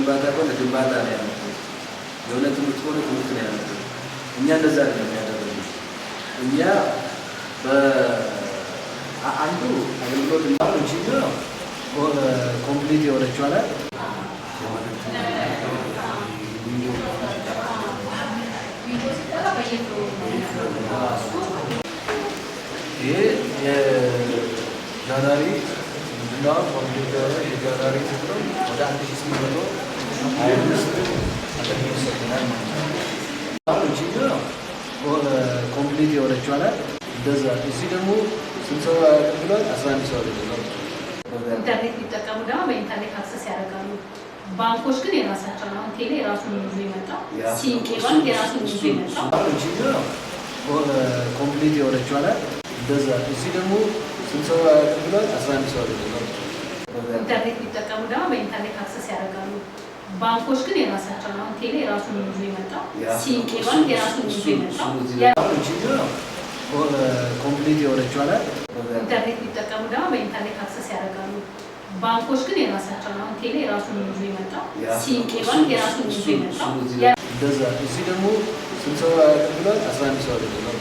ግንባታ ከሆነ ግንባታ ነው ያለበት፣ የሆነ ትምህርት ከሆነ ትምህርት ነው ያለበት። እኛ እንደዛ አይደለም ያደረግነው። እኛ በአንዱ አገልግሎት እንጂ complete የሆነችው አላት። Window ሲጠራ በየ floor ነው እሱ። ይሄ የ January ምንድነው? Complete የሆነ የ January ስንት ነው? ወደ 1825 አገልግሎት ሰጥተናል ማለት ነው። አሁን እቺኛው complete የሆነችው አላት እንደዛ። እዚህ ደግሞ ስንት ሰው አገልግሏል? 11 ሰው አገልግሏል። ኢንተርኔት ቢጠቀሙ ደግሞ በኢንተርኔት access ያደርጋሉ። ባንኮች ግን የራሳቸው ነው። አሁን ቴሌ የራሱን ይዞ የመጣው፣ ሲንቄ ባንክ የራሱን ይዞ የመጣው። አሁን እቺኛው complete የሆነችው አላት እንደዛ። እዚህ ደግሞ ስንት ሰው አገልግሏል? 11 ሰው አገልግሏል። ኢንተርኔት ቢጠቀሙ ደግሞ በኢንተርኔት access ያደርጋሉ። ባንኮች ግን የራሳቸው ነው። አሁን ቴሌ የራሱን ይዞ የመጣው፣ ሲንቄ ባንክ የራሱን ይዞ የመጣው። አሁን እቺኛው complete የሆነችው አላት። ኢንተርኔት ቢጠቀሙ ደግሞ በኢንተርኔት access ያደርጋሉ። ባንኮች ግን የራሳቸው ነው። አሁን ቴሌ የራሱን ይዞ የመጣው፣ ሲንቄ ባንክ የራሱን ይዞ የመጣው። እንደዛ። እዚህ ደግሞ ስንት ሰው አገልግሏል? 11 ሰው አገልግሏል።